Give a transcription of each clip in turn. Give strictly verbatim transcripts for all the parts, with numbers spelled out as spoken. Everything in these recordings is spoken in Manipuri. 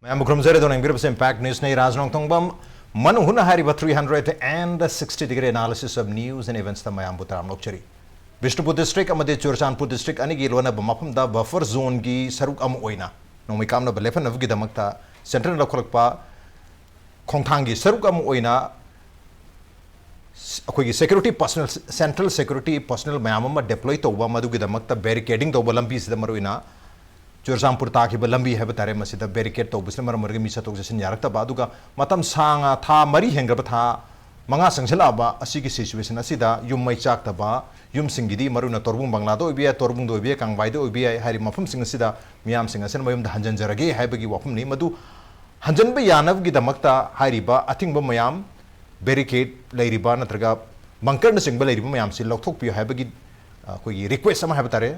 ꯃꯌꯥꯝꯕꯨ ꯈꯨꯔꯨꯝꯖꯔꯤ꯫ ꯑꯗꯣ ꯌꯦꯡꯕꯤꯔꯤꯕꯁꯤ Impact Newsꯅꯤ꯫ ꯔꯥꯖ ꯅꯣꯡꯊꯣꯡꯕꯝ ꯃꯅꯨꯡ ꯍꯨꯠꯅ ꯍꯥꯏꯔꯤꯕ three hundred and sixty degree analysis of news and eventsꯇ ꯃꯌꯥꯝꯕꯨ ꯇꯔꯥꯝꯅ ꯑꯣꯛꯆꯔꯤ꯫ ꯕꯤꯁꯅꯨꯄꯨꯔ district ꯑꯃꯗꯤ ꯆꯨꯔꯆꯥꯟꯄꯨꯔ district ꯑꯅꯤꯒꯤ ꯂꯣꯟꯅꯕ ꯃꯐꯝꯗ buffer zoneꯒꯤ ꯁꯔꯨꯛ ꯑꯃ ꯑꯣꯏꯅ ꯅꯣꯡꯃꯩ ꯀꯥꯞꯅꯕ ꯂꯦꯞꯍꯟꯅꯕꯒꯤꯗꯃꯛꯇ centreꯅ ꯂꯧꯈꯠꯂꯛꯄ ꯈꯣꯡꯊꯥꯡꯒꯤ ꯁꯔꯨꯛ ꯑꯃ ꯑꯣꯏꯅ ꯑꯩꯈꯣꯏꯒꯤ security personnel, central security personnel ꯃꯌꯥꯝ ꯑꯃ deploy ꯇꯧꯕ, ꯃꯗꯨꯒꯤꯗꯃꯛꯇ barricading ꯇꯧꯕ, ꯂꯝꯕꯤꯁꯤꯗ ꯃꯔꯨꯑꯣꯏꯅ ꯆꯨꯔꯆꯥꯟꯄꯨꯔ ꯇꯥꯈꯤꯕ ꯂꯝꯕꯤ ꯍꯥꯏꯕ ꯇꯥꯔꯦ, ꯃꯁꯤꯗ barricade ꯇꯧꯕꯁꯤꯅ ꯃꯔꯝ ꯑꯣꯏꯔꯒ ꯃꯤ ꯆꯠꯊꯣꯛ ꯆꯠꯁꯤꯟ ꯌꯥꯔꯛꯇꯕ, ꯑꯗꯨꯒ ꯃꯇꯝ ꯁꯥꯡꯅ, ꯊꯥ ꯃꯔꯤ ꯍꯦꯟꯈ꯭ꯔꯕ, ꯊꯥ ꯃꯉꯥ ꯆꯪꯁꯤꯜꯂꯛꯑꯕ ꯑꯁꯤꯒꯤ situation ꯑꯁꯤꯗ ꯌꯨꯝ ꯃꯩ ꯆꯥꯛꯇꯕ ꯌꯨꯝꯁꯤꯡꯒꯤꯗꯤ, ꯃꯔꯨꯑꯣꯏꯅ ꯇꯣꯔꯕꯨꯡ ꯕꯪꯒ꯭ꯂꯥꯗ ꯑꯣꯏꯕ ꯌꯥꯏ, ꯇꯣꯔꯕꯨꯡꯗ ꯑꯣꯏꯕ ꯌꯥꯏ, ꯀꯪꯕꯥꯏꯗ ꯑꯣꯏꯕ ꯌꯥꯏ, ꯍꯥꯏꯔꯤꯕ ꯃꯐꯝꯁꯤꯡ ꯑꯁꯤꯗ ꯃꯤꯌꯥꯝꯁꯤꯡ ꯑꯁꯤꯅ ꯃꯌꯨꯝꯗ ꯍꯟꯖꯤꯟꯖꯔꯒꯦ ꯍꯥꯏꯕꯒꯤ ꯋꯥꯐꯝꯅꯤ꯫ ꯃꯗꯨ ꯍꯟꯖꯤꯟꯕ ꯌꯥꯅꯕꯒꯤꯗꯃꯛꯇ ꯍꯥꯏꯔꯤꯕ ꯑꯊꯤꯡꯕ ꯃꯌꯥꯝ, barricade ꯂꯩꯔꯤꯕ ꯅꯠꯇ꯭ꯔꯒ bunkerꯅꯆꯤꯡꯕ ꯂꯩꯔꯤꯕ ꯃꯌꯥꯝꯁꯤ ꯂꯧꯊꯣꯛꯄꯤꯌꯨ ꯍꯥꯏꯕꯒꯤ, ꯑ, ꯑꯩꯈꯣꯏꯒꯤ request ꯑꯃ ꯍꯥꯏꯕ ꯇꯥꯔꯦ,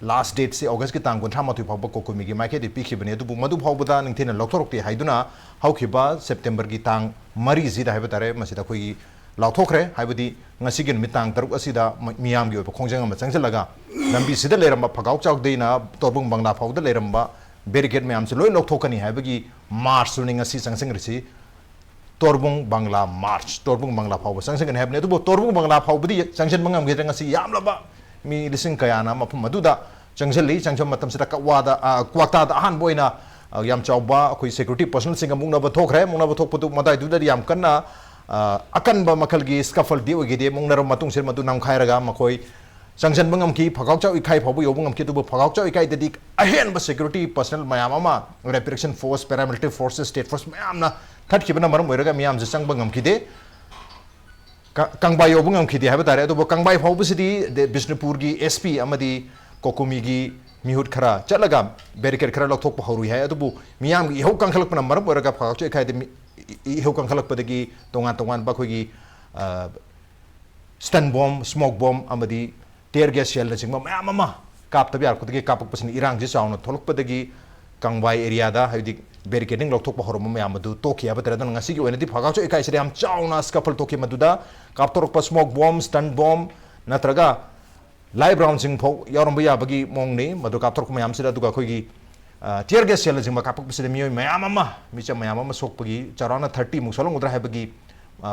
last dateꯁꯤ Augustꯀꯤ ꯇꯥꯡ ꯀꯨꯟꯊ꯭ꯔꯥ ꯃꯥꯊꯣꯏ ꯐꯥꯎꯕ COCOMIꯒꯤ ꯃꯥꯏꯀꯩꯗꯒꯤ ꯄꯤꯈꯤꯕꯅꯤ꯫ ꯑꯗꯨꯕꯨ ꯃꯗꯨ ꯐꯥꯎꯕꯗ ꯅꯤꯡꯊꯤꯅ ꯂꯧꯊꯣꯔꯛꯇꯦ ꯍꯥꯏꯗꯨꯅ ꯍꯧꯈꯤꯕ Septemberꯒꯤ ꯇꯥꯡ ꯃꯔꯤꯁꯤꯗ ꯍꯥꯏꯕ ꯇꯥꯔꯦ, ꯃꯁꯤꯗ ꯑꯩꯈꯣꯏꯒꯤ ꯂꯥꯎꯊꯣꯛꯈ꯭ꯔꯦ꯫ ꯍꯥꯏꯕꯗꯤ ꯉꯁꯤꯒꯤ ꯅꯨꯃꯤꯠ ꯇꯥꯡ ꯇꯔꯨꯛ ꯑꯁꯤꯗ ꯃ-, ꯃꯤꯌꯥꯝꯒꯤ ꯑꯣꯏꯕ ꯈꯣꯡꯖꯪ ꯑꯃ ꯆꯪꯁꯤꯜꯂꯒ ꯂꯝꯕꯤꯁꯤꯗ ꯂꯩꯔꯝꯕ ꯐꯒꯥꯎ ꯆꯥꯎꯗꯩꯅ ꯇꯣꯔꯕꯨꯡ ꯕꯪꯒ꯭ꯂꯥ ꯐꯥꯎꯗ ꯂꯩꯔꯝꯕ barricade ꯃꯌꯥꯝꯁꯤ ꯂꯣꯏ ꯂꯧꯊꯣꯛꯀꯅꯤ ꯍꯥꯏꯕꯒꯤ marchꯇꯨꯅꯤ ꯉꯁꯤ ꯆꯪꯁꯤꯟꯈ꯭ꯔꯤꯁꯤ꯫ ꯇꯣꯔꯕꯨꯡ ꯕꯪꯒ꯭ꯂꯥ march, ꯇꯣꯔꯕꯨꯡ ꯕꯪꯒ꯭ꯂꯥ ꯐꯥꯎꯕ ꯆꯪꯁꯤꯟꯒꯅꯤ ꯍꯥꯏꯕꯅꯤ꯫ ꯑꯗꯨꯕꯨ ꯇꯣꯔꯕꯨꯡ ꯕꯪꯒ꯭ꯂꯥ ꯐꯥꯎꯕꯗꯤ ꯆꯪꯁꯤꯟꯕ ꯉꯝꯈꯤꯗ꯭ꯔꯦ꯫ ꯉꯁꯤ ꯌꯥꯝꯂꯕ ꯃꯤ ꯂꯤꯁꯤꯡ ꯀꯌꯥꯅ ꯃꯐꯝ ꯑꯗꯨꯗ ꯆꯪꯁꯤꯜꯂꯤ꯫ ꯆꯪꯁꯤꯟꯕ ꯃꯇꯝꯁꯤꯗ ꯀꯛꯋꯥꯗ, ꯑ, ꯀ꯭ꯋꯥꯛꯇꯥꯗ ꯑꯍꯥꯟꯕ ꯑꯣꯏꯅ, ꯑ, ꯌꯥꯝ ꯆꯥꯎꯕ ꯑꯩꯈꯣꯏ security personnelꯁꯤꯡꯒ ꯃꯨꯛꯅꯕ ꯊꯣꯛꯈ꯭ꯔꯦ꯫ ꯃꯨꯛꯅꯕ ꯊꯣꯛꯄꯗꯨ ꯃꯗꯥꯏꯗꯨꯗꯗꯤ ꯌꯥꯝ ꯀꯟꯅ, ꯑ, ꯑꯀꯟꯕ ꯃꯈꯜꯒꯤ scuffleꯗꯤ ꯑꯣꯏꯈꯤꯗꯦ꯫ ꯃꯨꯛꯅꯔꯕ ꯃꯇꯨꯡꯁꯤꯗ ꯃꯗꯨ ꯅꯝꯈꯥꯏꯔꯒ ꯃꯈꯣꯏ ꯆꯪꯁꯤꯟꯕ ꯉꯝꯈꯤ꯫ ꯐꯒꯥꯎꯆꯥꯎ ꯏꯀꯥꯏ ꯐꯥꯎꯕ ꯌꯧꯕ ꯉꯝꯈꯤ꯫ ꯑꯗꯨꯕꯨ ꯐꯒꯥꯎꯆꯥꯎ ꯏꯀꯥꯏꯗꯗꯤ ꯑꯍꯦꯟꯕ security personnel ꯃꯌꯥꯝ ꯑꯃ, repatriation force, paramilitary forces, state force ꯃꯌꯥꯝꯅ ꯊꯠꯈꯤꯕꯅ ꯃꯔꯝ ꯑꯣꯏꯔꯒ ꯃꯤꯌꯥꯝꯁꯦ ꯆꯪꯕ ꯉꯝꯈꯤꯗꯦ꯫ ꯀ-, ꯀꯪꯕꯥꯏ ꯌꯧꯕ ꯉꯝꯈꯤꯗꯦ ꯍꯥꯏꯕ ꯇꯥꯔꯦ꯫ ꯑꯗꯨꯕꯨ ꯀꯪꯕꯥꯏ ꯐꯥꯎꯕꯁꯤꯗꯤ ꯗꯦ-, ꯕꯤꯁꯅꯨꯄꯨꯔꯒꯤ SP ꯑꯃꯗꯤ COCOMIꯒꯤ ꯃꯤꯍꯨꯠ ꯈꯔ ꯆꯠꯂꯒ barricade ꯈꯔ ꯂꯧꯊꯣꯛꯄ ꯍꯧꯔꯨꯏ ꯍꯥꯏ꯫ ꯑꯗꯨꯕꯨ ꯃꯤꯌꯥꯝꯒꯤ ꯏꯍꯧ ꯀꯟꯈꯠꯂꯛꯄꯅ ꯃꯔꯝ ꯑꯣꯏꯔꯒ ꯐꯒꯥꯎꯆꯥꯎ ꯏꯀꯥꯏꯗ ꯃꯤ-, ꯏ-, ꯏꯍꯧ ꯀꯟꯈꯠꯂꯛꯄꯗꯒꯤ ꯇꯣꯉꯥꯟ ꯇꯣꯉꯥꯟꯕ ꯑꯩꯈꯣꯏꯒꯤ, ꯑ, stun bomb, smoke bomb ꯑꯃꯗꯤ tear gas shellꯅꯆꯤꯡꯕ ꯃꯌꯥꯝ ꯑꯃ ꯀꯥꯞꯇꯕ ꯌꯥꯔꯛꯄꯗꯒꯤ ꯀꯥꯞꯄꯛꯄꯁꯤꯅ ꯏꯔꯥꯡꯁꯤ ꯆꯥꯎꯅ ꯊꯣꯛꯂꯛꯄꯗꯒꯤ ꯀꯪꯕꯥꯏ areaꯗ, ꯍꯥꯏꯕꯗꯤ barricading ꯂꯧꯊꯣꯛꯄ ꯍꯧꯔꯝꯕ ꯃꯌꯥꯝ ꯑꯗꯨ ꯇꯣꯛꯈꯤ ꯍꯥꯏꯕ ꯇꯥꯔꯦ꯫ ꯑꯗꯨꯅ ꯉꯁꯤꯒꯤ ꯑꯣꯏꯅꯗꯤ ꯐꯒꯥꯎꯆꯥꯎ ꯏꯀꯥꯏꯁꯤꯗ ꯌꯥꯝ ꯆꯥꯎꯅ scuffle ꯊꯣꯛꯈꯤ꯫ ꯃꯗꯨꯗ ꯀꯥꯞꯊꯣꯔꯛꯄ smoke bomb, stun bomb ꯅꯠꯇ꯭ꯔꯒ live roundꯁꯤꯡ ꯐꯥꯎ ꯌꯥꯎꯔꯝꯕ ꯌꯥꯕꯒꯤ ꯃꯑꯣꯡꯅꯤ ꯃꯗꯨ ꯀꯥꯞꯊꯣꯔꯛꯄ ꯃꯌꯥꯝꯁꯤꯗ꯫ ꯑꯗꯨꯒ ꯑꯩꯈꯣꯏꯒꯤ ꯇꯤꯌꯔ ꯒꯦꯁ ꯁꯦꯜꯅꯆꯤꯡꯕ ꯀꯥꯞꯄꯛꯄꯁꯤꯗ ꯃꯤꯑꯣꯏ ꯃꯌꯥꯝ ꯑꯃ, ꯃꯤꯆꯝ ꯃꯌꯥꯝ ꯑꯃ ꯁꯣꯛꯄꯒꯤ ꯆꯥꯎꯔꯥꯛꯅ ꯊꯥꯔꯇꯤꯃꯨꯛ ꯁꯣꯛꯂꯝꯒꯗ꯭ꯔꯥ ꯍꯥꯏꯕꯒꯤ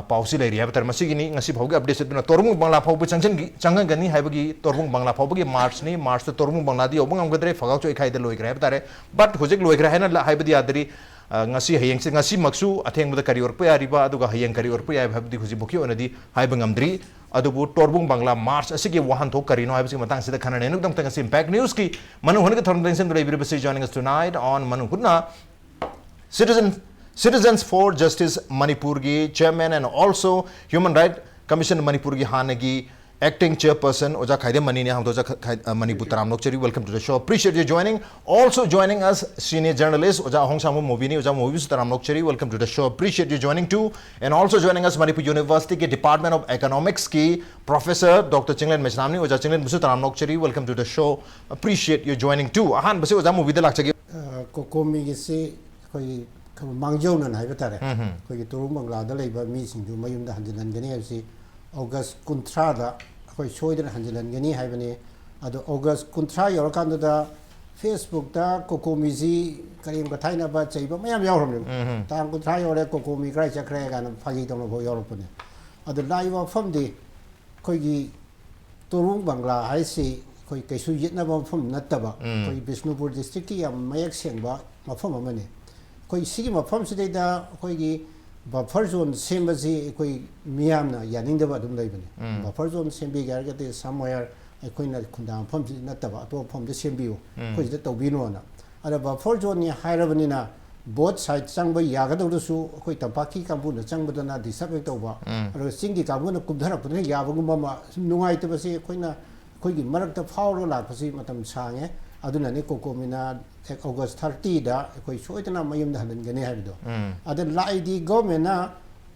ꯄꯥꯎꯁꯤ ꯂꯩꯔꯤ ꯍꯥꯏꯕ ꯇꯥꯔꯦ꯫ ꯃꯁꯤꯒꯤꯅꯤ ꯉꯁꯤ ꯐꯥꯎꯒꯤ ꯑꯞꯗꯦꯠꯁꯦ꯫ ꯑꯗꯨꯅ ꯇꯣꯔꯕꯨꯡ ꯕꯪꯂꯥ ꯐꯥꯎꯕ ꯆꯪꯁꯤꯟꯒꯅꯤ ꯍꯥꯏꯕꯒꯤ, ꯇꯣꯔꯕꯨꯡ ꯕꯪꯂꯥ ꯐꯥꯎꯕꯒꯤ ꯃꯥꯔꯆꯅꯤ꯫ ꯃꯥꯔꯆꯇ ꯇꯣꯔꯕꯨꯡ ꯕꯪꯂꯥꯗꯤ ꯌꯧꯕ ꯉꯝꯒꯗ꯭ꯔꯦ, ꯐꯒꯥꯎ ꯆꯣꯏꯈꯥꯏꯗ ꯂꯣꯏꯈ꯭ꯔꯦ ꯍꯥꯏꯕ ꯇꯥꯔꯦ꯫ ꯕꯠ ꯍꯧꯖꯤꯛ ꯂꯣꯏꯈ꯭ꯔꯦ ꯍꯥꯏꯅ ꯍꯥꯏꯕꯗꯤ ꯌꯥꯗ꯭ꯔꯤ꯫ ꯉꯁꯤ ꯍꯌꯦꯡꯁꯦ, ꯉꯁꯤꯃꯛꯁꯨ ꯑꯊꯦꯡꯕꯗ ꯀꯔꯤ ꯑꯣꯏꯔꯛꯄ ꯌꯥꯔꯤꯕ, ꯑꯗꯨꯒ ꯍꯌꯦꯡ ꯀꯔꯤ ꯑꯣꯏꯔꯛꯄ ꯌꯥꯏꯕ ꯍꯥꯏꯕꯗꯤ ꯍꯧꯖꯤꯛꯐꯥꯎꯒꯤ ꯑꯣꯏꯅꯗꯤ ꯍꯥꯏꯕ ꯉꯝꯗ꯭ꯔꯤ꯫ ꯑꯗꯨꯕꯨ ꯇꯣꯔꯕꯨꯡ ꯕꯪꯂꯥ ꯃꯥꯔꯆ ꯑꯁꯤꯒꯤ ꯋꯥꯍꯟꯊꯣꯛ ꯀꯔꯤꯅꯣ ꯍꯥꯏꯕꯁꯤꯒꯤ ꯃꯇꯥꯡꯁꯤꯗ ꯈꯟꯅꯅꯩ꯫ ꯑꯗꯨꯒꯤꯗꯃꯛꯇ ꯉꯁꯤ ꯏꯝꯄꯦꯛ ꯅ꯭ꯌꯨꯁꯀꯤ ꯃꯅꯨꯡ ꯍꯨꯠꯅꯒ ꯊꯧꯔꯝꯗ ꯆꯪꯁꯤꯟꯗꯨꯅ ꯂꯩꯕꯤꯔꯤꯕꯁꯤ, joining us tonight on ꯃꯅꯨꯡ ꯍꯨꯠꯅ Citizen, Citizens for Justice ꯃꯅꯤꯄꯨꯔꯒꯤ chairman and also Human Right Commission ꯃꯅꯤꯄꯨꯔꯒꯤ ꯍꯥꯟꯅꯒꯤ acting chairperson ꯑꯣꯖꯥ ꯈꯥꯏꯗꯦꯝ ꯃꯅꯤꯅꯤ꯫ ꯑꯍꯥꯟꯕꯗ ꯑꯣꯖꯥ ꯈꯥꯏ-, ꯑ, ꯃꯅꯤꯕꯨ ꯇꯔꯥꯝꯅ ꯑꯣꯛꯆꯔꯤ, welcome to the show, appreciate you joining. Also joining us, senior journalist ꯑꯣꯖꯥ ꯑꯍꯣꯡꯁꯥꯡꯕ ꯃꯣꯕꯤꯅꯤ꯫ ꯑꯣꯖꯥ ꯃꯣꯕꯤꯕꯨꯁꯨ ꯇꯔꯥꯝꯅ ꯑꯣꯛꯆꯔꯤ, welcome to the show, appreciate you joining too. And also joining us, Manipur University ꯒꯤ Department of Economics ꯀꯤ professor Doctor ꯆꯤꯡꯂꯦꯟ ꯃꯩꯁꯅꯥꯝꯅꯤ꯫ ꯑꯣꯖꯥ ꯆꯤꯡꯂꯦꯟꯕꯨꯁꯨ ꯇꯔꯥꯝꯅ ꯑꯣꯛꯆꯔꯤ, welcome to the show, appreciate you joining too. ꯑꯍꯥꯟꯕꯁꯤ ꯑꯣꯖꯥ ꯃꯣꯕꯤꯗ ꯂꯥꯛꯆꯒꯦ꯫ ꯑ, ꯀꯣꯀꯣꯃꯤꯒꯤꯁꯤ ꯑꯩꯈꯣꯏꯒꯤ ꯃꯥꯡꯖꯧꯅꯅ ꯍꯥꯏꯕ ꯇꯥꯔꯦ, ꯎꯝ ꯍꯝ꯫ ꯑꯩꯈꯣꯏꯒꯤ ꯇꯣꯔꯕꯨꯡ ꯕꯪꯂꯥꯗ ꯂꯩꯕ ꯃꯤꯁꯤꯡꯗꯨ ꯃꯌꯨꯝꯗ ꯍꯟꯖꯤꯜꯍꯟꯒꯅꯤ ꯍꯥꯏꯕꯁꯤ ꯑꯣꯒꯁ ꯀꯨꯟꯊ꯭ꯔꯥꯗ ꯑꯩꯈꯣꯏ ꯁꯣꯏꯗꯅ ꯍꯟꯖꯤꯜꯍꯟꯒꯅꯤ ꯍꯥꯏꯕꯅꯤ꯫ ꯑꯗꯣ ꯑꯣꯒꯁ ꯀꯨꯟꯊ꯭ꯔꯥ ꯌꯧꯔꯀꯥꯟꯗꯨꯗ ꯐꯦꯁꯕꯨꯛꯇ ꯀꯣꯀꯣꯃꯤꯁꯤ ꯀꯔꯦꯝ ꯀꯊꯥꯏꯅꯕ, ꯆꯩꯕ ꯃꯌꯥꯝ ꯌꯥꯎꯔꯝꯃꯦꯕ꯫ ꯎꯝ ꯍꯝ꯫ ꯇꯥꯡ ꯀꯨꯟꯊ꯭ꯔꯥ ꯌꯧꯔꯦ, ꯀꯣꯀꯣꯃꯤ ꯀꯗꯥꯏ ꯆꯠꯈ꯭ꯔꯦ ꯀꯥꯏꯅ ꯐꯥꯒꯤ ꯇꯧꯅꯕ ꯌꯥꯎꯔꯛꯄꯅꯦ꯫ ꯑꯗꯣ ꯂꯥꯛꯏꯕ ꯃꯐꯝꯗꯤ ꯑꯩꯈꯣꯏꯒꯤ ꯇꯣꯔꯕꯨꯡ ꯕꯪꯂꯥ ꯍꯥꯏꯁꯤ ꯑꯩꯈꯣꯏ ꯀꯩꯁꯨ ꯌꯦꯠꯅꯕ ꯃꯐꯝ ꯅꯠꯇꯕ, ꯎꯝ꯫ ꯑꯩꯈꯣꯏ ꯕꯤꯁꯅꯨꯄꯨꯔ ꯗꯤꯁꯇ꯭ꯔꯤꯛꯀꯤ ꯌꯥꯝ ꯃꯌꯦꯛ ꯁꯦꯡꯕ ꯃꯐꯝ ꯑꯃꯅꯤ꯫ ꯑꯩꯈꯣꯏ ꯁꯤꯒꯤ ꯃꯐꯝꯁꯤꯗꯩꯗ ꯑꯩꯈꯣꯏꯒꯤ buffer zone ꯁꯦꯝꯕꯁꯤ ꯑꯩꯈꯣꯏ ꯃꯤꯌꯥꯝꯅ ꯌꯥꯅꯤꯡꯗꯕ ꯑꯗꯨꯝ ꯂꯩꯕꯅꯤ꯫ ꯎꯝ꯫ Buffer zone ꯁꯦꯝꯕꯤꯒꯦ ꯍꯥꯏꯔꯒꯗꯤ somewhere ꯑꯩꯈꯣꯏꯅ ꯈꯨꯟꯗꯥ ꯃꯐꯝꯁꯤ ꯅꯠꯇꯕ ꯑꯇꯣꯞꯄ ꯃꯐꯝꯗ ꯁꯦꯝꯕꯤꯌꯨ, ꯎꯝ꯫ ꯑꯩꯈꯣꯏ ꯁꯤꯗ ꯇꯧꯕꯤꯅꯣꯅ꯫ ꯑꯗ buffer zoneꯅꯤ ꯍꯥꯏꯔꯕꯅꯤꯅ both side ꯆꯪꯕ ꯌꯥꯒꯗꯧꯗꯁꯨ ꯑꯩꯈꯣꯏ ꯇꯝꯄꯥꯛꯀꯤ ꯀꯥꯡꯕꯨꯅ ꯆꯪꯕꯗꯅ disturb ꯍꯦꯛ ꯇꯧꯕ, ꯎꯝ꯫ ꯑꯗꯨꯒ ꯆꯤꯡꯒꯤ ꯀꯥꯡꯕꯨꯅ ꯀꯨꯝꯊꯔꯛꯄꯗꯅ ꯌꯥꯕꯒꯨꯝꯕ ꯑꯃ ꯁꯨꯝ ꯅꯨꯡꯉꯥꯏꯇꯕꯁꯤ ꯑꯩꯈꯣꯏꯅ, ꯑꯩꯈꯣꯏꯒꯤ ꯃꯔꯛꯇ ꯐꯥꯎꯔꯒ ꯂꯥꯛꯄꯁꯤ ꯃꯇꯝ ꯁꯥꯡꯉꯦ꯫ ꯑꯗꯨꯅꯅꯤ ꯀꯣꯀꯣꯃꯤꯅ ꯑꯣꯒꯁ ꯊꯥꯔꯇꯤꯗ ꯑꯩꯈꯣꯏ ꯁꯣꯏꯗꯅ ꯃꯌꯨꯝꯗ ꯍꯜꯍꯟꯒꯅꯤ ꯍꯥꯏꯕꯗꯣ꯫ ꯎꯝ꯫ ꯑꯗ ꯂꯥꯛꯏꯗꯤ ꯒꯣꯔꯃꯦꯟꯅ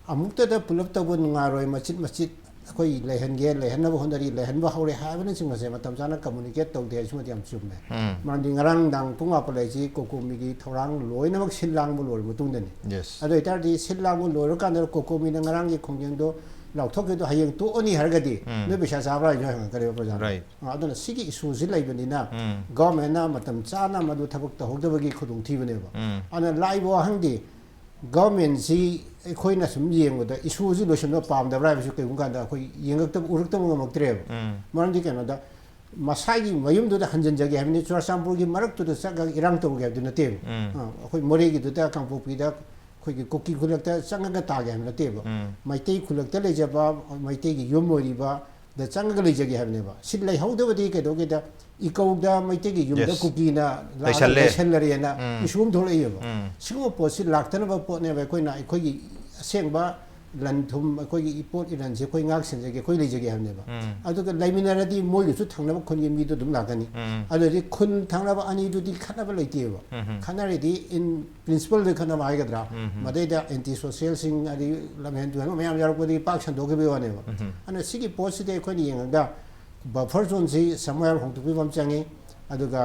ꯑꯃꯨꯛꯇꯗ ꯄꯨꯂꯞ ꯇꯧꯕ ꯅꯨꯡꯉꯥꯏꯔꯣꯏ, ꯃꯆꯤꯠ ꯃꯆꯤꯠ ꯑꯩꯈꯣꯏ ꯂꯩꯍꯟꯒꯦ, ꯂꯩꯍꯟꯅꯕ ꯍꯣꯠꯅꯔꯤ, ꯂꯩꯍꯟꯕ ꯍꯧꯔꯦ ꯍꯥꯏꯕꯅꯆꯤꯡꯕꯁꯦ ꯃꯇꯝ ꯆꯥꯅ communicate ꯇꯧꯗꯦ ꯍꯥꯏꯁꯤꯃꯗꯤ ꯌꯥꯝ ꯆꯨꯝꯃꯦ꯫ ꯎꯝ꯫ ꯃꯔꯝꯗꯤ ꯉꯔꯥꯡ ꯅꯨꯡꯗꯥꯡ ꯄꯨꯡ ꯃꯥꯄꯟ ꯍꯥꯏꯁꯤ ꯀꯣꯀꯣꯃꯤꯒꯤ ꯊꯧꯔꯥꯡ ꯂꯣꯏꯅꯃꯛ ꯁꯤꯜ ꯂꯥꯡꯕ ꯂꯣꯏꯔꯕ ꯃꯇꯨꯡꯗꯅꯤ꯫ Yes꯫ ꯑꯗꯨ ꯑꯣꯏꯇꯥꯔꯗꯤ ꯁꯤꯜ ꯂꯥꯡꯕ ꯂꯣꯏꯔꯀꯥꯟꯗ ꯀꯣꯀꯣꯃꯤꯅ ꯉꯔꯥꯡꯒꯤ ꯈꯣꯡꯖꯪꯗꯣ ꯂꯥꯎꯊꯣꯛꯈꯤꯕꯗꯣ ꯍꯌꯦꯡ ꯇꯣꯛꯑꯅꯤ ꯍꯥꯏꯔꯒꯗꯤ ꯎꯝ꯫ ꯅꯣꯏ ꯄꯩꯁꯥ ꯆꯥꯕ꯭ꯔꯥ ꯍꯥꯏꯁꯨ ꯍꯪꯉꯛꯀꯅꯦꯕ ꯄ꯭ꯔꯖꯥꯅ꯫ Right. ꯑ, ꯑꯗꯨꯅ ꯁꯤꯒꯤ ꯏꯁꯨꯁꯤ ꯂꯩꯕꯅꯤꯅ ꯎꯝ꯫ ꯒꯚꯔꯟꯃꯦꯟꯅ ꯃꯇꯝ ꯆꯥꯅ ꯃꯗꯨ ꯊꯕꯛ ꯇꯧꯍꯧꯗꯕꯒꯤ ꯈꯨꯗꯣꯡꯊꯤꯕꯅꯦꯕ꯫ ꯎꯝ꯫ ꯑꯗꯨꯅ ꯂꯥꯛꯏꯕ ꯋꯥꯍꯪꯗꯤ ꯒꯚꯔꯟꯃꯦꯟꯁꯤ ꯑꯩꯈꯣꯏꯅ ꯁꯨꯝ ꯌꯦꯡꯕꯗ ꯏꯁꯨꯁꯤ ꯂꯣꯏꯁꯤꯟꯕ ꯄꯥꯝꯗꯕ꯭ꯔꯥ ꯍꯥꯏꯕꯁꯤ ꯀꯩꯒꯨꯝꯕ ꯀꯥꯟꯗ ꯑꯩꯈꯣꯏ ꯌꯦꯡꯉꯛꯇꯕ, ꯎꯔꯛꯇꯕ ꯉꯝꯃꯛꯇ꯭ꯔꯦꯕ꯫ ꯎꯝ꯫ ꯃꯔꯝꯗꯤ ꯀꯩꯅꯣꯗ ꯃꯁꯥꯒꯤ ꯃꯌꯨꯝꯗꯨꯗ ꯍꯟꯖꯤꯟꯖꯒꯦ ꯍꯥꯏꯕꯅꯤ, ꯆꯨꯔꯆꯥꯟꯄꯨꯔꯒꯤ ꯃꯔꯛꯇꯨꯗ ꯆꯠꯂꯒ ꯏꯔꯥꯡ ꯇꯧꯒꯦ ꯍꯥꯏꯕꯗꯨ ꯅꯠꯇꯦꯕ꯫ ꯎꯝ꯫ ꯑ, ꯑꯩꯈꯣꯏ ꯃꯣꯔꯦꯒꯤꯗꯨꯗ, ꯀꯥꯡꯄꯣꯛꯄꯤꯗ ꯑꯩꯈꯣꯏꯒꯤ ꯀꯨꯀꯤ ꯈꯨꯜꯂꯛꯇ ꯆꯪꯉꯒ ꯇꯥꯒꯦ ꯍꯥꯏꯕ ꯅꯠꯇꯦꯕ꯫ ꯎꯝ꯫ ꯃꯩꯇꯩ ꯈꯨꯜꯂꯛꯇ ꯂꯩꯖꯕ, ꯃꯩꯇꯩꯒꯤ ꯌꯨꯝ ꯑꯣꯏꯔꯤꯕꯗ ꯆꯪꯉꯒ ꯂꯩꯖꯒꯦ ꯍꯥꯏꯕꯅꯦꯕ꯫ ꯁꯤ ꯂꯩꯍꯧꯗꯕꯗꯤ ꯀꯩꯗꯧꯒꯦꯗ, ꯏꯀꯧꯗ ꯃꯩꯇꯩꯒꯤ ꯌꯨꯝꯗ Yes. ꯀꯨꯀꯤꯅ ꯂꯥꯛꯑꯒ ꯂꯩꯁꯜꯂꯦ꯫ ꯂꯩꯁꯜꯂꯔꯦꯅ ꯎꯝ꯫ ꯏꯁꯨ ꯑꯃ ꯊꯣꯛꯂꯛꯏꯕ꯫ ꯎꯝ꯫ ꯁꯤꯒꯨꯝꯕ ꯄꯣꯠꯁꯤ ꯂꯥꯛꯇꯅꯕ ꯄꯣꯠꯅꯦꯕ꯫ ꯑꯩꯈꯣꯏꯅ ꯑꯩꯈꯣꯏꯒꯤ ꯑꯁꯦꯡꯕ ꯂꯟ ꯊꯨꯝ, ꯑꯩꯈꯣꯏꯒꯤ ꯏꯄꯣꯠ ꯏꯔꯟꯁꯦ ꯑꯩꯈꯣꯏ ꯉꯥꯛ ꯁꯦꯟꯖꯒꯦ, ꯑꯩꯈꯣꯏ ꯂꯩꯖꯒꯦ ꯍꯥꯏꯕꯅꯦꯕ꯫ ꯎꯝ꯫ ꯑꯗꯨꯒ ꯂꯩꯃꯤꯟꯅꯔꯗꯤ ꯃꯣꯏꯒꯤꯁꯨ ꯊꯪꯅꯕ ꯈꯨꯟꯒꯤ ꯃꯤꯗꯨ ꯑꯗꯨꯝ ꯂꯥꯛꯀꯅꯤ꯫ ꯎꯝ꯫ ꯑꯗꯨꯗꯤ ꯈꯨꯟ ꯊꯪꯅꯕ ꯑꯅꯤꯗꯨꯗꯤ ꯈꯠꯅꯕ ꯂꯩꯇꯦꯕ꯫ ꯎꯝ꯫ ꯈꯠꯅꯔꯗꯤ in principle ꯗ ꯈꯠꯅꯕ ꯍꯥꯏꯒꯗ꯭ꯔꯥ, ꯎꯝ꯫ ꯃꯗꯩꯗ ꯑꯦꯟꯇꯤ ꯁꯣꯁꯤꯌꯦꯜꯁꯤꯡ, ꯑꯗꯩ ꯂꯝꯍꯦꯟ ꯇꯨꯍꯦꯟꯕ ꯃꯌꯥꯝ ꯌꯥꯎꯔꯛꯄꯗꯒꯤ ꯄꯥꯛ ꯁꯟꯗꯣꯛꯈꯤꯕꯒꯤ ꯋꯥꯅꯦꯕ꯫ ꯎꯝ꯫ ꯑꯗꯨꯅ ꯁꯤꯒꯤ ꯄꯣꯠꯁꯤꯗꯤ ꯑꯩꯈꯣꯏꯅ ꯌꯦꯡꯉꯒ ꯕꯐꯔ ꯖꯣꯟꯁꯤ ꯁꯝꯋꯦꯌꯔ ꯍꯣꯡꯗꯣꯛꯄꯤꯕ ꯑꯃ ꯆꯪꯉꯤ꯫ ꯑꯗꯨꯒ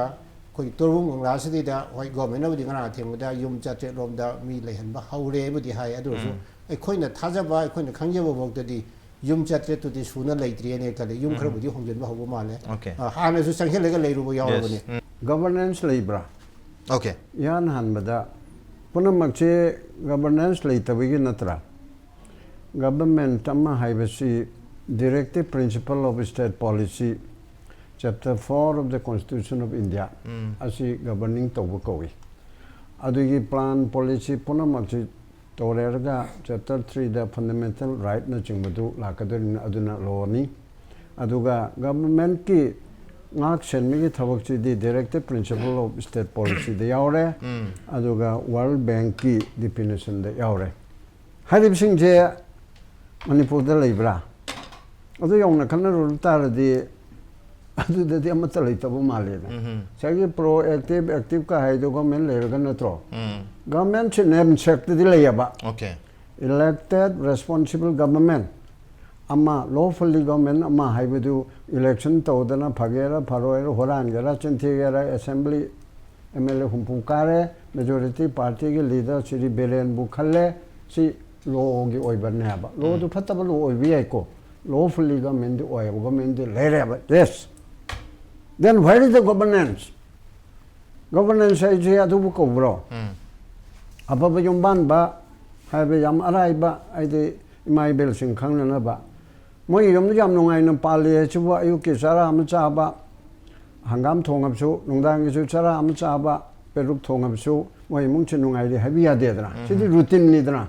ꯑꯩꯈꯣꯏꯒꯤ ꯇꯣꯔꯕꯨꯡ ꯀꯪꯂꯥꯁꯤꯗꯩꯗ, ꯍꯣꯏ, ꯒꯣꯔꯃꯦꯟꯅꯕꯨꯗꯤ ꯉꯔꯥꯡ ꯑꯊꯦꯡꯕꯗ ꯌꯨꯝ ꯆꯥꯇ꯭ꯔꯦꯠ ꯂꯣꯝꯗ ꯃꯤ ꯂꯩꯍꯟꯕ ꯍꯧꯔꯦꯕꯨꯗꯤ ꯍꯥꯏ, ꯑꯗꯨ ꯑꯣꯏꯔꯁꯨ ꯎꯝ꯫ ꯑꯩꯈꯣꯏꯅ ꯊꯥꯖꯕ, ꯑꯩꯈꯣꯏꯅ ꯈꯪꯖꯕ ꯐꯥꯎꯗꯗꯤ ꯌꯨꯝ ꯆꯥꯇ꯭ꯔꯦꯠꯇꯨꯗꯤ ꯁꯨꯅ ꯂꯩꯇ꯭ꯔꯤꯅꯦ ꯈꯜꯂꯤ꯫ ꯌꯨꯝ ꯎꯝ꯫ ꯈꯔꯕꯨꯗꯤ ꯍꯣꯡꯖꯤꯟꯕ ꯍꯧꯕ ꯃꯥꯜꯂꯦ꯫ Okay. ꯑ, ꯍꯥꯟꯅꯁꯨ ꯆꯪꯁꯤꯜꯂꯒ ꯂꯩꯔꯨꯕ ꯌꯥꯎꯔꯕꯅꯤ꯫ Yes. ꯎꯝ꯫ ꯒꯕꯔꯅꯦꯟꯁ ꯂꯩꯕ꯭ꯔꯥ? Okay. ꯏꯍꯥꯟ ꯍꯥꯟꯕꯗ ꯄꯨꯝꯅꯃꯛꯁꯦ ꯒꯕꯔꯅꯦꯟꯁ ꯂꯩꯇꯕꯒꯤ ꯅꯠꯇ꯭ꯔꯥ? ꯒꯕꯔꯃꯦꯟꯠ ꯑꯃ ꯍꯥꯏꯕꯁꯤ directive principle of state policy, chapter four of the Constitution of India ꯎꯝ꯫ ꯑꯁꯤ ꯒꯕꯔꯅꯤꯡ ꯇꯧꯕ ꯀꯧꯏ꯫ ꯑꯗꯨꯒꯤ ꯄ꯭ꯂꯥꯟ ꯄꯣꯂꯤꯁꯤ ꯄꯨꯝꯅꯃꯛꯁꯤ ꯇꯧꯔꯦꯔꯒ ꯆꯦꯞꯇꯔ ꯊ꯭ꯔꯤꯗ ꯐꯟꯗꯥꯃꯦꯟꯇꯦꯜ ꯔꯥꯏꯠꯅꯆꯤꯡꯕꯗꯨ ꯂꯥꯛꯀꯗꯣꯏꯅꯤ, ꯑꯗꯨꯅ ꯂꯣꯅꯤ꯫ ꯑꯗꯨꯒ ꯒꯕꯔꯃꯦꯟꯠꯀꯤ ꯉꯥꯛ ꯁꯦꯟꯕꯒꯤ ꯊꯕꯛꯁꯤꯗꯤ directive principle of state policyꯗ ꯌꯥꯎꯔꯦ꯫ ꯎꯝ꯫ ꯑꯗꯨꯒ ꯋꯥꯔꯜ ꯕꯦꯡꯛꯀꯤ ꯗꯤꯐꯤꯅꯤꯁꯟꯗ ꯌꯥꯎꯔꯦ꯫ ꯍꯥꯏꯔꯤꯕꯁꯤꯡꯁꯦ ꯃꯅꯤꯄꯨꯔꯗ ꯂꯩꯕ꯭ꯔꯥ? ꯑꯗꯨ ꯌꯧꯅ ꯈꯟꯅꯔꯨ ꯇꯥꯔꯗꯤ ꯑꯗꯨꯗꯗꯤ ꯑꯃꯠꯇ ꯂꯩꯇꯕ ꯃꯥꯜꯂꯦꯅꯦ꯫ ꯎꯝ꯫ ꯉꯁꯥꯏꯒꯤ ꯄ꯭ꯔꯣ ꯑꯦꯛꯇꯤꯚ, ꯑꯦꯛꯇꯤꯚꯀ ꯍꯥꯏꯗꯣ ꯒꯣꯔꯃꯦꯟ ꯂꯩꯔꯒ ꯅꯠꯇ꯭ꯔꯣ? ꯎꯝ꯫ ꯒꯣꯔꯃꯦꯟꯁꯦ ꯅꯦꯝ ꯁꯦꯛꯇꯗꯤ ꯂꯩꯌꯦꯕ꯫ Okay. Elected responsible government ꯑꯃ, lawfully government ꯑꯃ ꯍꯥꯏꯕꯗꯨ ꯏꯂꯦꯛꯁꯟ ꯇꯧꯗꯅ ꯐꯒꯦꯔꯥ ꯐꯔꯣꯏꯔꯥ, ꯍꯨꯔꯥꯟꯒꯦꯔꯥ ꯆꯤꯟꯊꯤꯒꯦꯔꯥ, ꯑꯦꯁꯦꯝꯕ꯭ꯂꯤ ꯑꯦꯝ ꯑꯦꯜ ꯑꯦ ꯍꯨꯝꯐꯨ ꯀꯥꯔꯦ, ꯃꯦꯖꯣꯔꯤꯇꯤ ꯄꯥꯔꯇꯤꯒꯤ ꯂꯤꯗꯔ ꯁꯤꯔꯤ ꯕꯤꯔꯦꯟꯕꯨ ꯈꯜꯂꯦ, ꯁꯤ ꯂꯣꯒꯤ ꯑꯣꯏꯕꯅꯦꯕ꯫ ꯂꯣꯗꯨ ꯐꯠꯇꯕ ꯂꯣ ꯑꯣꯏꯕ ꯌꯥꯏꯀꯣ, ꯂꯣꯐꯨꯜꯂꯤ ꯒꯚꯔꯟꯃꯦꯟꯗꯤ ꯑꯣꯏ, ꯒꯚꯔꯟꯃꯦꯟꯗꯤ ꯂꯩꯔꯦꯕ꯫ Yes, then where is the governance? Governance ꯍꯥꯏꯁꯦ ꯑꯗꯨꯕꯨ ꯀꯧꯕ꯭ꯔꯣ? ꯑꯐꯕ ꯌꯨꯝꯕꯥꯟꯕ ꯍꯥꯏꯕ ꯌꯥꯝ ꯑꯔꯥꯏꯕ, ꯍꯥꯏꯗꯤ ꯏꯃꯥ ꯏꯕꯦꯜꯁꯤꯡ ꯈꯪꯅꯅꯕ꯫ ꯃꯣꯏꯒꯤ ꯌꯨꯝꯗ ꯌꯥꯝ ꯅꯨꯡꯉꯥꯏꯅ ꯄꯥꯜꯂꯤ ꯍꯥꯏꯁꯤꯕꯨ ꯑꯌꯨꯛꯀꯤ ꯆꯔꯥ ꯑꯃ ꯆꯥꯕ, ꯍꯪꯒꯥꯝ ꯊꯣꯡꯉꯕꯁꯨ, ꯅꯨꯡꯗꯥꯡꯒꯤꯁꯨ ꯆꯔꯥ ꯑꯃ ꯆꯥꯕ, ꯄꯦꯔꯨꯛ ꯊꯣꯡꯉꯕꯁꯨ ꯃꯣꯏ ꯏꯃꯨꯡꯁꯤ ꯅꯨꯡꯉꯥꯏꯔꯤ ꯍꯥꯏꯕ ꯌꯥꯗꯦꯗꯅ꯫ ꯁꯤꯗꯤ ꯔꯨꯇꯤꯟꯅꯤꯗꯅ꯫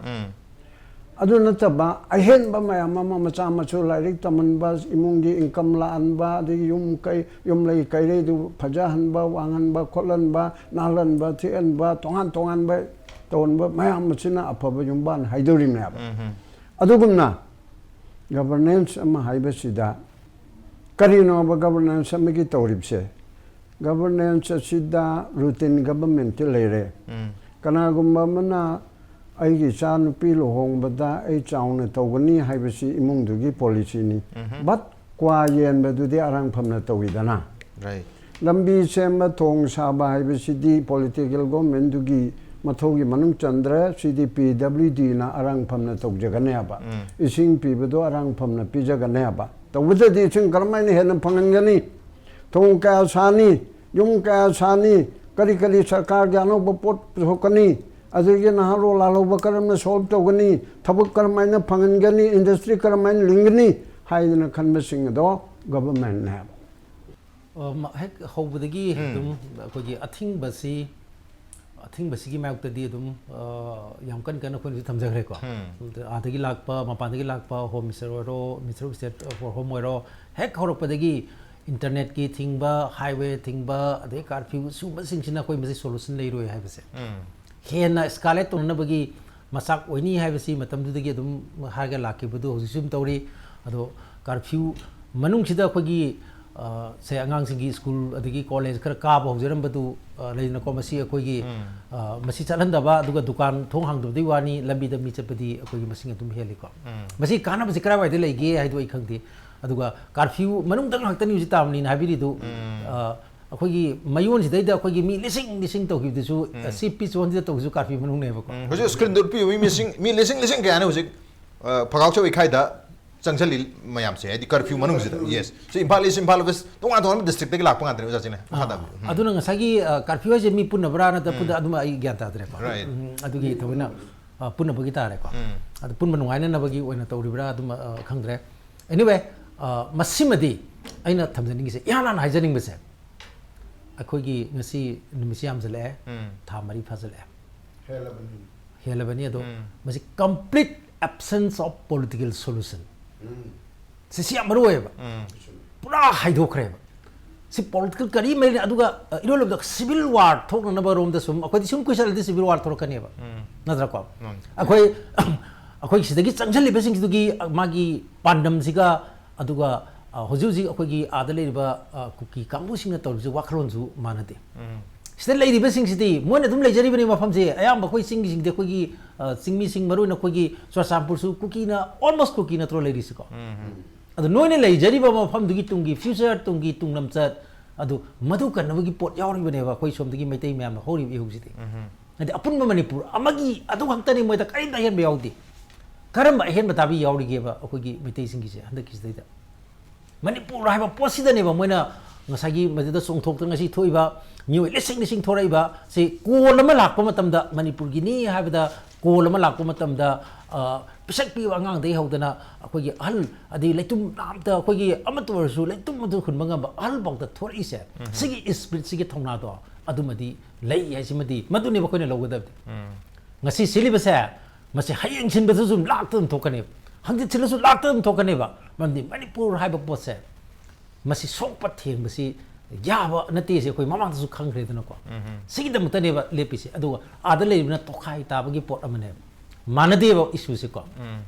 ꯑꯗꯨ ꯅꯠꯇꯕ ꯑꯍꯦꯟꯕ ꯃꯌꯥꯝ ꯑꯃ, ꯃꯆꯥ ꯃꯁꯨ ꯂꯥꯏꯔꯤꯛ ꯇꯝꯍꯟꯕ, ꯏꯃꯨꯡꯒꯤ ꯏꯟꯀꯝ ꯂꯥꯛꯍꯟꯕ, ꯑꯗꯒꯤ ꯌꯨꯝ ꯀꯩ, ꯌꯨꯝ ꯂꯩ ꯀꯩꯔꯩꯗꯨ ꯐꯖꯍꯟꯕ, ꯋꯥꯡꯍꯟꯕ ꯈꯣꯠꯍꯟꯕ, ꯅꯥꯜꯍꯟꯕ ꯊꯤꯍꯟꯕ, ꯇꯣꯉꯥꯟ ꯇꯣꯉꯥꯟꯕ ꯇꯧꯍꯟꯕ ꯃꯌꯥꯝ ꯑꯁꯤꯅ ꯑꯐꯕ ꯌꯨꯝꯕꯥꯟ ꯍꯥꯏꯗꯣꯔꯤꯕꯅꯦꯕ꯫ ꯑꯗꯨꯒꯨꯝꯅ ꯒꯚꯔꯅꯦꯟꯁ ꯑꯃ ꯍꯥꯏꯕꯁꯤꯗ ꯀꯔꯤꯅꯣꯕ ꯒꯚꯔꯅꯦꯟꯁ ꯑꯃꯒꯤ ꯇꯧꯔꯤꯕꯁꯦ? ꯒꯚꯔꯅꯦꯟꯁ ꯑꯁꯤꯗ ꯔꯨꯇꯤꯟ ꯒꯚꯔꯟꯃꯦꯟꯠꯇꯤ ꯂꯩꯔꯦ꯫ ꯀꯅꯥꯒꯨꯝꯕ ꯑꯃꯅ ꯑꯩꯒꯤ ꯏꯆꯥ ꯅꯨꯄꯤ ꯂꯨꯍꯣꯡꯕꯗ ꯑꯩ ꯆꯥꯎꯅ ꯇꯧꯒꯅꯤ ꯍꯥꯏꯕꯁꯤ ꯏꯃꯨꯡꯗꯨꯒꯤ ꯄꯣꯂꯤꯁꯤꯅꯤ꯫ But ꯀ꯭ꯋꯥ ꯌꯦꯟꯕꯗꯨꯗꯤ ꯑꯔꯥꯡꯐꯝꯅ ꯇꯧꯏꯗꯅ꯫ Right. ꯂꯝꯕꯤ ꯁꯦꯝꯕ, ꯊꯣꯡ ꯁꯥꯕ ꯍꯥꯏꯕꯁꯤꯗꯤ ꯄꯣꯂꯤꯇꯤꯀꯦꯜ ꯒꯣꯔꯃꯦꯟꯗꯨꯒꯤ ꯃꯊꯧꯒꯤ ꯃꯅꯨꯡ ꯆꯟꯗ꯭ꯔꯦ꯫ ꯁꯤꯗꯤ ꯄꯤ ꯗꯕ꯭ꯂꯤꯎ ꯗꯤꯅ ꯑꯔꯥꯡꯐꯝꯅ ꯇꯧꯖꯒꯅꯦꯕ꯫ ꯏꯁꯤꯡ ꯄꯤꯕꯗꯣ ꯑꯔꯥꯡꯐꯝꯅ ꯄꯤꯖꯒꯅꯦꯕ꯫ ꯇꯧꯕꯗꯗꯤ ꯏꯁꯤꯡ ꯀꯔꯝꯍꯥꯏꯅ ꯍꯦꯟꯅ ꯐꯪꯍꯟꯒꯅꯤ? ꯊꯣꯡ ꯀꯌꯥ ꯁꯥꯅꯤ? ꯌꯨꯝ ꯀꯌꯥ ꯁꯥꯅꯤ? ꯀꯔꯤ ꯀꯔꯤ ꯁꯔꯀꯥꯔꯒꯤ ꯑꯅꯧꯕ ꯄꯣꯠ ꯄꯨꯊꯣꯛꯀꯅꯤ? ꯑꯗꯒꯤ ꯅꯍꯥꯔꯣꯜ ꯂꯥꯜꯍꯧꯕ ꯀꯔꯝꯅ ꯁꯣꯜꯕ ꯇꯧꯒꯅꯤ? ꯊꯕꯛ ꯀꯔꯝꯍꯥꯏꯅ ꯐꯪꯍꯟꯒꯅꯤ? ꯏꯟꯗꯁꯇ꯭ꯔꯤ ꯀꯔꯝꯍꯥꯏꯅ ꯂꯤꯡꯒꯅꯤ? ꯍꯥꯏꯗꯅ ꯈꯟꯕꯁꯤꯡ ꯑꯗꯣ ꯒꯚꯔꯟꯃꯦꯟꯠꯅꯦꯕ꯫ ꯑ, ꯃ-, ꯍꯦꯛ ꯍꯧꯕꯗꯒꯤ ꯑꯗꯨꯝ ꯑꯩꯈꯣꯏꯒꯤ ꯑꯊꯤꯡꯕꯁꯤ, ꯑꯊꯤꯡꯕꯁꯤꯒꯤ ꯃꯥꯌꯣꯛꯇꯗꯤ ꯑꯗꯨꯝ, ꯑ, ꯌꯥꯝ ꯀꯟ ꯀꯟꯅ ꯑꯩꯈꯣꯏꯅꯁꯨ ꯊꯝꯖꯈ꯭ꯔꯦꯀꯣ꯫ ꯑꯗ ꯑꯥꯗꯒꯤ ꯂꯥꯛꯄ, ꯃꯄꯥꯟꯗꯒꯤ ꯂꯥꯛꯄ Home Minister ꯑꯣꯏꯔꯣ, Minister of State for Home ꯑꯣꯏꯔꯣ, ꯍꯦꯛ ꯍꯧꯔꯛꯄꯗꯒꯤ internetꯀꯤ ꯊꯤꯡꯕ, highway ꯊꯤꯡꯕ, ꯑꯗꯩ curfew, ꯁꯤꯒꯨꯝꯕꯁꯤꯡꯁꯤꯅ ꯑꯩꯈꯣꯏ ꯃꯁꯤ solution ꯂꯩꯔꯣꯏ ꯍꯥꯏꯕꯁꯦ꯫ ꯍꯦꯟꯅ escalate ꯇꯧꯅꯅꯕꯒꯤ ꯃꯆꯥꯛ ꯑꯣꯏꯅꯤ ꯍꯥꯏꯕꯁꯤ ꯃꯇꯝꯗꯨꯗꯒꯤ ꯑꯗꯨꯝ ꯍꯥꯏꯔꯒ ꯂꯥꯛꯈꯤꯕꯗꯨ ꯍꯧꯖꯤꯛꯁꯨ ꯑꯗꯨꯝ ꯇꯧꯔꯤ꯫ ꯑꯗꯣ curfew ꯃꯅꯨꯡꯁꯤꯗ ꯑꯩꯈꯣꯏꯒꯤ, ꯑ, ꯁꯦ ꯑꯉꯥꯡꯁꯤꯡꯒꯤ school ꯑꯗꯒꯤ college ꯈꯔ ꯀꯥꯕ ꯍꯧꯖꯔꯝꯕꯗꯨ, ꯑ, ꯂꯩꯗꯅꯀꯣ, ꯃꯁꯤ ꯑꯩꯈꯣꯏꯒꯤ, ꯑ, ꯃꯁꯤ ꯆꯠꯍꯟꯗꯕ, ꯑꯗꯨꯒ ꯗꯨꯀꯥꯟ ꯊꯣꯡ ꯍꯥꯡꯗꯕꯗꯨꯒꯤ ꯋꯥꯅꯤ, ꯂꯝꯕꯤꯗ ꯃꯤ ꯆꯠꯄꯗꯤ ꯑꯩꯈꯣꯏꯒꯤ ꯃꯁꯤꯡ ꯑꯗꯨꯝ ꯍꯦꯜꯂꯤꯀꯣ꯫ ꯃꯁꯤ ꯀꯥꯟꯅꯕꯁꯤ ꯀꯔꯥꯏꯋꯥꯏꯗ ꯂꯩꯒꯦ ꯍꯥꯏꯗꯣ ꯑꯩ ꯈꯪꯗꯦ꯫ ꯑꯗꯨꯒ curfew ꯃꯅꯨꯡꯗ ꯉꯥꯛꯇꯅꯤ ꯍꯧꯖꯤꯛ ꯇꯥꯕꯅꯤꯅ ꯍꯥꯏꯕꯤꯔꯤꯗꯨ, ꯑ, ꯑꯩꯈꯣꯏꯒꯤ ꯃꯌꯣꯟꯁꯤꯗꯩꯗ ꯑꯩꯈꯣꯏꯒꯤ ꯃꯤ ꯂꯤꯁꯤꯡ ꯂꯤꯁꯤꯡ ꯇꯧꯈꯤꯕꯗꯨꯁꯨ, ꯎꯝ꯫ ꯁꯤ ꯄꯤꯁ ꯋꯥꯟꯁꯤꯗ ꯇꯧꯕꯁꯨ ꯀꯥꯔꯐ꯭ꯌꯨ ꯃꯅꯨꯡꯅꯦꯕꯀꯣ꯫ ꯎꯝ, ꯍꯧꯖꯤꯛ ꯁ꯭ꯀ꯭ꯔꯤꯟꯗ ꯎꯠꯄꯤꯕ ꯃꯤ ꯃꯤꯁꯤꯡ, ꯃꯤ ꯂꯤꯁꯤꯡ ꯂꯤꯁꯤꯡ ꯀꯌꯥꯅꯤ ꯍꯧꯖꯤꯛ, ꯑ, ꯐꯒꯥꯎꯆꯧ ꯏꯈꯥꯏꯗ ꯆꯪꯁꯤꯜꯂꯤ ꯃꯌꯥꯝꯁꯦ, ꯍꯥꯏꯗꯤ ꯀꯥꯔꯐ꯭ꯌꯨ ꯃꯅꯨꯡꯁꯤꯗ꯫ ꯌꯦꯁ, ꯁꯤ ꯏꯝꯐꯥꯜ ꯏꯁ, ꯏꯝꯐꯥꯜ ꯋꯦꯁ, ꯇꯣꯉꯥꯟ ꯇꯣꯉꯥꯟꯕ ꯗꯤꯁꯇ꯭ꯔꯤꯛꯇꯒꯤ ꯂꯥꯛꯄ ꯉꯥꯛꯇꯅꯦ, ꯑꯣꯖꯥꯁꯤꯅꯦ꯫ ꯃꯈꯥ ꯇꯥꯕꯤꯌꯨ꯫ ꯎꯝ꯫ ꯑꯗꯨꯅ ꯉꯁꯥꯏꯒꯤ, ꯑ, ꯀꯥꯔꯐ꯭ꯌꯨ ꯍꯥꯏꯁꯦ ꯃꯤ ꯄꯨꯟꯅꯕ꯭ꯔꯥ ꯅꯠꯇ꯭ꯔ ꯄꯨꯟꯗ, ꯑꯗꯨꯃ ꯑꯩ ꯒ꯭ꯌꯥꯟ ꯇꯥꯗ꯭ꯔꯦꯀꯣ꯫ ꯔꯥꯏꯠ꯫ ꯎꯝ, ꯑꯗꯨꯒꯤ ꯊꯑꯣꯏꯅ, ꯑ, ꯄꯨꯟꯅꯕꯒꯤ ꯇꯥꯔꯦꯀꯣ꯫ ꯎꯝ꯫ ꯑꯗꯨ ꯄꯨꯟꯕ ꯅꯨꯡꯉꯥꯏꯅꯅꯕꯒꯤ ꯑꯣꯏꯅ ꯇꯧꯔꯤꯕ꯭ꯔꯥ ꯑꯗꯨꯃ, ꯑ, ꯈꯪꯗ꯭ꯔꯦ꯫ ꯑꯦꯅꯤꯋꯦ, ꯑ, ꯃꯁꯤꯃꯗꯤ ꯑꯩꯅ ꯊꯝꯖꯅꯤꯡꯉꯤꯁꯦ, ꯏꯍꯥꯟ ꯍꯥꯟꯅ ꯍꯥꯏꯖꯅꯤꯡꯕꯁꯦ, ꯑꯩꯈꯣꯏꯒꯤ ꯉꯁꯤ ꯅꯨꯃꯤꯠꯁꯤ ꯌꯥꯝꯁꯤꯜꯂꯛꯑꯦ, ꯎꯝ꯫ ꯊꯥ ꯃꯔꯤ ꯐꯥꯖꯤꯜꯂꯛꯑꯦ꯫ ꯍꯦꯜꯂꯕꯅꯤ꯫ ꯍꯦꯜꯂꯕꯅꯤ꯫ ꯑꯗꯣ ꯎꯝ꯫ ꯃꯁꯤ complete absence of political solution꯫ ꯎꯝ꯫ ꯁꯤꯁꯤ ꯌꯥꯝ ꯃꯔꯨ ꯑꯣꯏꯌꯦꯕ꯫ ꯎꯝ꯫ ꯄꯨꯔꯥ ꯍꯥꯏꯗꯣꯛꯈ꯭ꯔꯦꯕ꯫ ꯁꯤ ꯄꯣꯂꯤꯇꯤꯀꯦꯜ ꯀꯔꯤ ꯃꯔꯤ ꯂꯩꯅꯩ? ꯑꯗꯨꯒ, ꯑ, ꯏꯔꯣꯏ ꯂꯣꯏꯕꯗ ꯁꯤꯚꯤꯜ ꯋꯥꯔ ꯊꯣꯛꯅꯅꯕ ꯔꯣꯝꯗ ꯁꯨꯝ ꯑꯩꯈꯣꯏꯗꯤ ꯁꯨꯝ ꯀꯨꯏꯁꯜꯂꯗꯤ ꯁꯤꯚꯤꯜ ꯋꯥꯔ ꯊꯣꯛꯂꯛꯀꯅꯦꯕ꯫ ꯎꯝ꯫ ꯅꯠꯇ꯭ꯔꯀꯣ? ꯎꯝ꯫ ꯑꯩꯈꯣꯏ, ꯑꯩꯈꯣꯏ ꯁꯤꯗꯒꯤ ꯆꯪꯁꯤꯜꯂꯤꯕꯁꯤꯡꯁꯤꯗꯒꯤ ꯃꯥꯒꯤ ꯄꯥꯟꯗꯝꯁꯤꯒ, ꯑꯗꯨꯒ, ꯑ, ꯍꯧꯖꯤꯛ ꯍꯧꯖꯤꯛ ꯑꯩꯈꯣꯏꯒꯤ ꯑꯥꯗ ꯂꯩꯔꯤꯕ, ꯑ, ꯀꯨꯀꯤ ꯀꯥꯡꯕꯨꯁꯤꯡꯅ ꯇꯧꯔꯤꯕꯁꯤ ꯋꯥꯈꯜꯂꯣꯟꯁꯨ ꯃꯥꯟꯅꯗꯦ꯫ ꯎꯝ꯫ ꯁꯤꯗ ꯂꯩꯔꯤꯕꯁꯤꯡꯁꯤꯗꯤ ꯃꯣꯏꯅ ꯑꯗꯨꯝ ꯂꯩꯖꯔꯤꯕꯅꯤ ꯃꯐꯝꯁꯦ꯫ ꯑꯌꯥꯝꯕ ꯑꯩꯈꯣꯏ ꯆꯤꯡꯒꯤꯁꯤꯡꯗꯤ, ꯑꯩꯈꯣꯏꯒꯤ, ꯑ, ꯆꯤꯡꯃꯤꯁꯤꯡ, ꯃꯔꯨ ꯑꯣꯏꯅ ꯑꯩꯈꯣꯏꯒꯤ ꯆꯨꯔꯆꯥꯟꯄꯨꯔꯁꯨ ꯀꯨꯀꯤꯅ, almost ꯀꯨꯀꯤ ꯅꯠꯇ꯭ꯔꯣ ꯂꯩꯔꯤꯁꯤꯀꯣ? ꯎꯝ꯫ ꯑꯗꯣ ꯅꯣꯏꯅ ꯂꯩꯖꯔꯤꯕ ꯃꯐꯝꯗꯨꯒꯤ ꯇꯨꯡꯒꯤ ꯐ꯭ꯌꯨꯆꯔ, ꯇꯨꯡꯒꯤ ꯇꯨꯡꯂꯝꯆꯠ, ꯑꯗꯨ ꯃꯗꯨ ꯀꯟꯅꯕꯒꯤ ꯄꯣꯠ ꯌꯥꯎꯔꯤꯕꯅꯦꯕ ꯑꯩꯈꯣꯏ ꯁꯣꯝꯗꯒꯤ ꯃꯩꯇꯩ ꯃꯌꯥꯝꯅ ꯍꯧꯔꯤꯕ ꯏꯍꯧꯁꯤꯗꯤ꯫ ꯎꯝ꯫ ꯍꯥꯏꯗꯤ ꯑꯄꯨꯟꯕ ꯃꯅꯤꯄꯨꯔ ꯑꯃꯒꯤ ꯑꯗꯨ ꯈꯛꯇꯅꯤ, ꯃꯣꯏꯗ ꯀꯔꯤꯝꯇ ꯑꯍꯦꯟꯕ ꯌꯥꯎꯗꯦ꯫ ꯀꯔꯝꯕ ꯑꯍꯦꯟꯕ ꯇꯥꯕꯤ ꯌꯥꯎꯔꯤꯒꯦꯕ ꯑꯩꯈꯣꯏꯒꯤ ꯃꯩꯇꯩꯁꯤꯡꯒꯤꯁꯦ ꯍꯟꯗꯛꯀꯤꯁꯤꯗꯩꯗ? ꯃꯅꯤꯄꯨꯔ ꯍꯥꯏꯕ ꯄꯣꯠꯁꯤꯗꯅꯦꯕ ꯃꯣꯏꯅ ꯉꯁꯥꯏꯒꯤ ꯃꯗꯨꯗ ꯆꯣꯡꯊꯣꯛꯇꯅ ꯉꯁꯤ ꯊꯣꯛꯏꯕ ꯃꯤꯑꯣꯏ ꯂꯤꯁꯤꯡ ꯂꯤꯁꯤꯡ ꯊꯣꯔꯛꯏꯕ ꯁꯤ ꯀꯣꯜ ꯑꯃ ꯂꯥꯛꯄ ꯃꯇꯝꯗ, ꯃꯅꯤꯄꯨꯔꯒꯤꯅꯤ ꯍꯥꯏꯕꯗ ꯀꯣꯜ ꯑꯃ ꯂꯥꯛꯄ ꯃꯇꯝꯗ, ꯑ, ꯄꯤꯁꯛ ꯄꯤꯛꯄ ꯑꯉꯥꯡꯗꯒꯤ ꯍꯧꯗꯅ ꯑꯩꯈꯣꯏꯒꯤ ꯑꯍꯜ, ꯑꯗꯩ ꯂꯩꯇꯨꯝ ꯑꯝꯇ, ꯑꯩꯈꯣꯏꯒꯤ ꯑꯃꯠꯇ ꯑꯣꯏꯔꯁꯨ ꯂꯩꯇꯨꯝ ꯑꯃꯇ ꯍꯨꯟꯕ ꯉꯝꯕ ꯑꯍꯜꯐꯥꯎꯗ ꯊꯣꯔꯛꯏꯁꯦ, ꯁꯤꯒꯤ ꯏꯁꯄꯤꯔꯤꯠꯁꯤꯒꯤ ꯊꯧꯅꯥꯗꯣ ꯑꯗꯨꯃꯗꯤ ꯂꯩ ꯍꯥꯏꯁꯤꯃꯗꯤ ꯃꯗꯨꯅꯦꯕ ꯑꯩꯈꯣꯏꯅ ꯂꯧꯒꯗꯕꯗꯤ꯫ ꯎꯝ꯫ ꯉꯁꯤ ꯁꯤꯜꯂꯤꯕꯁꯦ, ꯃꯁꯤ ꯍꯌꯦꯡ ꯁꯤꯟꯕꯗꯁꯨ ꯑꯗꯨꯝ ꯂꯥꯛꯇ ꯑꯗꯨꯝ ꯊꯣꯛꯀꯅꯦꯕ, ꯍꯪꯆꯤꯠ ꯁꯤꯜꯂꯁꯨ ꯂꯥꯛꯇ ꯑꯗꯨꯝ ꯊꯣꯛꯀꯅꯦꯕ꯫ ꯃꯔꯝꯗꯤ ꯃꯅꯤꯄꯨꯔ ꯍꯥꯏꯕ ꯄꯣꯠꯁꯦ, ꯃꯁꯤ ꯁꯣꯛꯄ ꯊꯦꯡꯕꯁꯤ ꯌꯥꯕ ꯅꯠꯇꯦꯁꯦ ꯑꯩꯈꯣꯏ ꯃꯃꯥꯡꯗꯁꯨ ꯈꯪꯈ꯭ꯔꯦꯗꯅꯀꯣ꯫ ꯎꯝ꯫ ꯁꯤꯒꯤꯗꯃꯛꯇꯅꯦꯕ ꯂꯦꯞꯄꯤꯁꯦ꯫ ꯑꯗꯨꯒ ꯑꯥꯗ ꯂꯩꯔꯤꯕꯅ ꯇꯣꯈꯥꯏ ꯇꯥꯕꯒꯤ ꯄꯣꯠ ꯑꯃꯅꯦꯕ, ꯃꯥꯟꯅꯗꯦꯕ ꯏꯁꯨꯁꯦꯀꯣ꯫ ꯎꯝ꯫